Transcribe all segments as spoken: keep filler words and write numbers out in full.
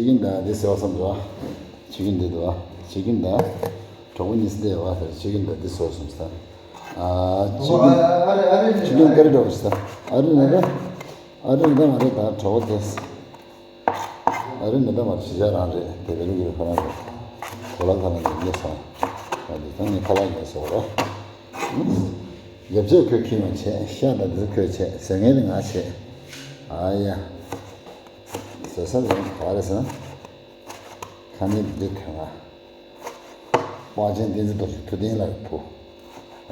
ཆི་ཀིན་དང་འདི་ཟེར་བ་བསམ་འགྲོ། ཆི་ཀིན་འདི་འདུག་ཨ། ཆི་ཀིན་དང་གྲོགས་པོ་གཉིས་སུ་བསྡད་ཡོད་པ། ཆི་ཀིན་དང་འདི་ཟེར་བ་བསམ་ས། ཨ། ཆི་ཀིན། ཆི་ཀིན་ཀ་རི་འདྲ་བོ་ཞིག་ད། ཨ་རི་ནི་ད། ཨ་རི་ནི་ད་མ་རེད་ད། གྲོགས་པོ་དེ། ཨ་རི་ནི་ད་མ་རེད། གཞིས་ཆགས་རང་རེད། དེ་བེ་ལུ་གི་ཁོ་རང་རེད། གོ་ལ་ཁ་ལ་ནས་སླེབས་སོང་། ད་འདི་ད་ངས་ཁ་ལག་ཉོས་སོང་ར། ཡབ་ཆས་ཁོས་ཁྱེར་ཡོང་བྱས། ཤ་དང་འདི་ཁོས་བྱས། ཟས་ངན་ནི་ང་བྱས། ཨ་ཡ། ཟ་ས་རེད་ག་རེ་ཟེར་ན། ཁ་ནས་འདི་ཐོན་ང་། དཔལ་ཆེན་བསྟན་འཛིན་རྡོ་རྗེ་ཐུབ་བསྟན་ལགས་བུ།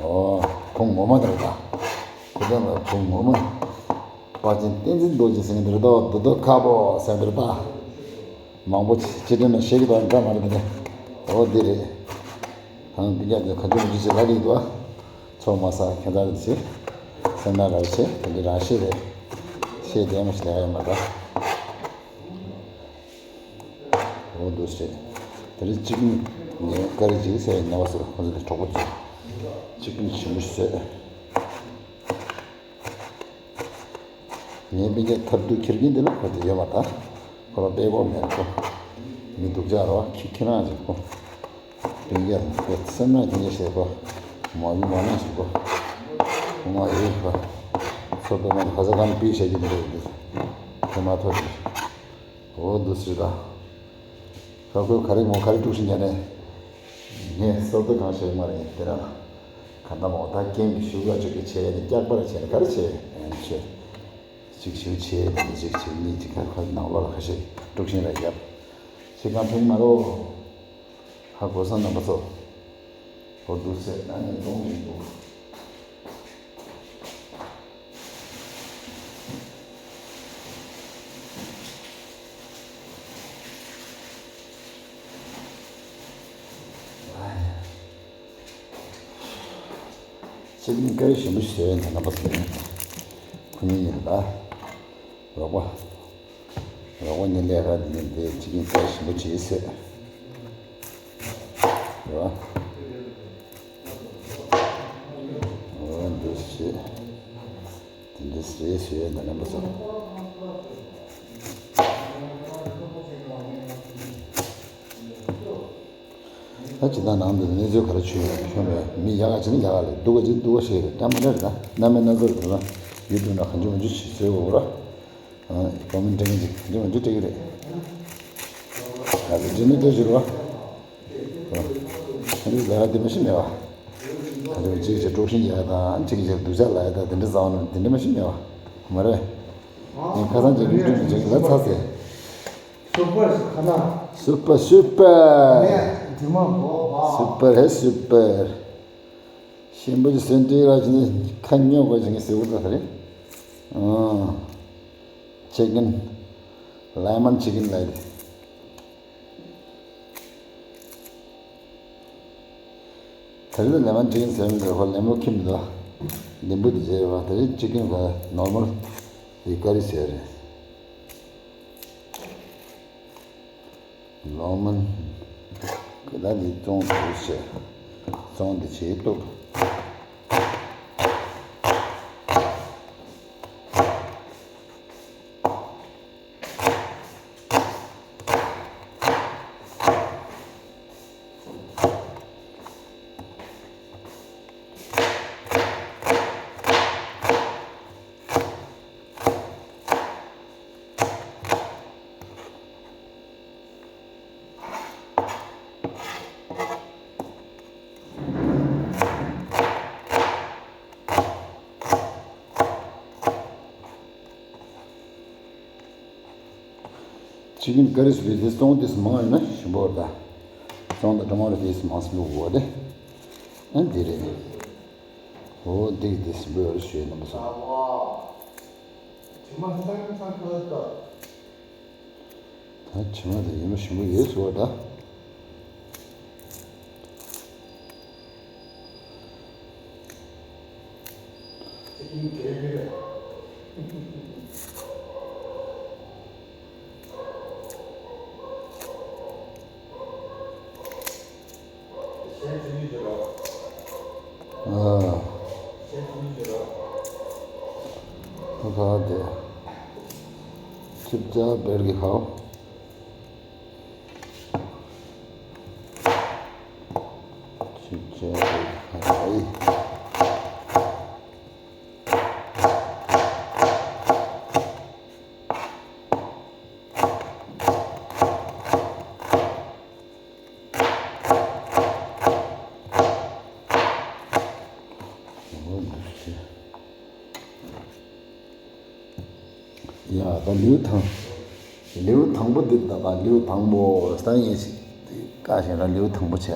ཨོ། བུ་ངོ་མ་དེ་རེད་ད། ཐུབ་བསྟན་ལགས་བུ་ངོ་མ། དཔལ་ཆེན་བསྟན་འཛིན་རྡོ་རྗེ་ཟེར་མཁན་དེ་རེད་དོ། རྡོ་རྡོ་ཁ་པོ་ཟེར་མཁན་དེ་རེད་ད། མང་པོ་ཅི་དྲན་ན་ཤེས་ཀྱི་དོན་འདྲ་མ་རེད་དེ། ཨོ་འདི་རེད། ཨང་། འདི་ག་དེ་ག་ཚོད་མི་འདྲ་ཞིག་ལབ་ཀྱི་འདུག་ཨ། ཚོར་མ་ས་ཁྱད་མཚར་རེད་ཆེ། སེམས་ནང་ར་ཆེ། དེ་འདྲ་རང་ཤེས་རེད། ཤེས་བདེ་མོ་ཞིག་ལས་ཡོད་མ་རེད། འོ་འདུག་སེ། དེ་རིང་གཅིག་ནི་ངས་ཀ་རི་ཅིག་ཟས་ཉལ་བ་ཟེར། ཁོ་ཚོ་དེ་གྲོགས་པོ་ཚོ་གཅིག་ནི་ཞིམ་པོ་ཞིག་ཟས། ངའི་སྤུན་ཀྱག་ཐབས་སྡུག་ཁྱེར་མཁན་དེ་ལ་ཁོ་དེ་ཡོད་མ་ད། ཁོ་ལ་དཔེ་ཁོ་མེད་ཁོ། མི་སྡུག་ཅག་རོ་ཁྱི་ཁྱི་རང་ཅིག་ཁོ། སྤུན་ཀྱག་ཁོ་སེམས་ནང་སྐྱིད་ཉེ་ཞེས་ཁོ། མ་ཡུ་མ་ན་ཞིག་ཁོ། ཁོ་མ་ཡུ་ཁོ། སོ་པའི་མ་ཁ་ས་གང་པི་ཤ་གི་མི་རེད་འདི། ཁོ་མ་ཐོ་ཞིག་འོ་འདུག་སེ་ད། ཁ་ཁོས་ག་རེ་མོ་ག་རེ་དཀྲུག་ཤིང་རྒྱག་ནས། ངས་སོར་དོ་གང་ཤེས་མ་རེད་དེ་ར། ག་ད་མོ་ད་རྐྱེན་གྱི་ཤུགས་ལ་ཅིག་གི་བྱས་ནས་སྐྱག་པར་བྱས་ནས་ག་རེ་བྱས་ཡང་བྱས། གཅིག་ཞུ་བྱས་ནས་གཅིག་བྱས་གཉིས་ཀྱི་ཁ་ཁ་ནང་ལོགས་ལ་ཁ་ཤས་དཀྲུག་ཤིང་ར་བརྒྱབ། ཤི་གང་ཕན་མ་རོ། ཧ་གོ་སོང་རྣམ་པ་ཚོ། འོ་འདུག་སེ་ཨ་ནི་གཏོང་བཞིན་འདུག་ཅིག་ནི་ཀ་རི་ཞིམ་པོ་ཞིག་ཟོས་ཡོད་འདུག་རྣམ་པ་ཚོ། ཁོ་གཉིས་ཡིན་ད། རོགས་པ། རོགས་པ་གཉིས་ལས་ཀ་འདི་འདི་གཅིག་གིས་ཚད་ཞིམ་པོ་བྱེད་ཟེར། རེད་བ། འོ་འདི་བྱེད། དེ་འདྲ་ཟེར་ཟེར་ཡ་འདི་རྣམ་པ་ཚོ། ད་ཇི་ལྟར་ནང་དུ་གནས་ཚུལ་ག་རེ་བྱུང་ཡོད་ཤོད་མེད། མི་ཡག་ག་ཅིག་ནི་ཡག་ག་ལས་སྡུག་ག་ཅིག་སྡུག་ག་ཞིག་རེད། སྐྱ་མ་འདྲ་རེད། ད་རྣམ་པའི་སྣ་ཚོགས་རེད། ད་ཡུལ་དུ་ན་གང་ཅི་མང་ཅི་ཞིག་བཟོས་འོ་ར། ཨ་ཀོ་མེན་ཊི་འདྲ་མང་ཅི་འདྲ་མང་ཅི་འདྲ་གི་རེད། ད་ལས་འདྲི་ནི་འདྲ་ཞིག་རེད་བ། ཨ་ནི་ལས་ཀ་དེ་མ་ཤི་མེད་བ། ད་ཅིག་ཅིག་དཀྲུག་ཤིང་རྒྱག་ཡ་དང་ཅིག་ཅིག་སྡུག་ཅག་ལབ་ཡ་དང་དེ་འདྲ་བཟང་བ་དེ་འདྲ་མ་ཤི་མེད་བ། མ་རེད། ངས་ཁ་སང་ཅིག་ཡུ་ཊུབ་ཅིག་ལ་ཚར་ཟེར། སུ་པར་ཟེར་ཁ་ན། སུ་པར་སུ་པར། ནས་དྲི་མ་འགོག་པ། སུ་པར་ཧེ་སུ་པར། ཤིང་བུ་ཅིག་སོན་ཏེ་ར་ཅིག་ནི་ཁ་ཉོ་དགོས་ཅིག་ངས་ཟེར་བུ་ད་ཧ་རེ། ཨང་། ཅི་ཀིན། ལེ་མོན་ཅི་ཀིན་ལབ་ཡ་དེ། དེ་རིང་ལེ་མོན་ཅི་ཀིན་ཟེར་མི་འདུག་ཁོ་ལེ་མོན་ཁྱིམ་འདུག་ལིམ་བུ་དེ་བྱས་པ་དེ་རིང་ཅི་ཀིན་ཁོ་ནོར་མལ་དེ་ཀ་རི་ཟེར་རེད། ལོ་མོན་ཀི་ད་འདི་བཙོང་དུ་བྱས། བཙོང་འདི་བྱེད་གཏུབ། ཅི་ཀིན་ཀ་རི་སི་ལི་དེ་སོང་དེ་མང་ཡིན་ན་ཞིམ་པོ་རེད་ད། སོང་དང་ཀྲོ་མ་རི་དེ་མང་སུ་འདུག་གོ་དེ། ཨ་འདི་རེད། འོ་འདི་དེ་ཞིམ་པོ་ཡོད་རེད་ཞུས་རྣམ་པ་ཚོ། ད་ཕྱི་མ་དེ་ཡིན་པ་ཞིམ་པོ་ཡོད་ཟེར་བ་ད། ཨ། ཁ་ཁ་དེ། ཁྱིབ་ཅག་བེར་གི་ཁའོ། ཡ་ད་ལེའུ་དང་། ལེའུ་དང་པོ་འདི་ད་ག་ལེའུ་དང་པོ་ད་ངས་ཅིག་བཀག་བཞག་ན་ལེའུ་དང་པོ་བྱས།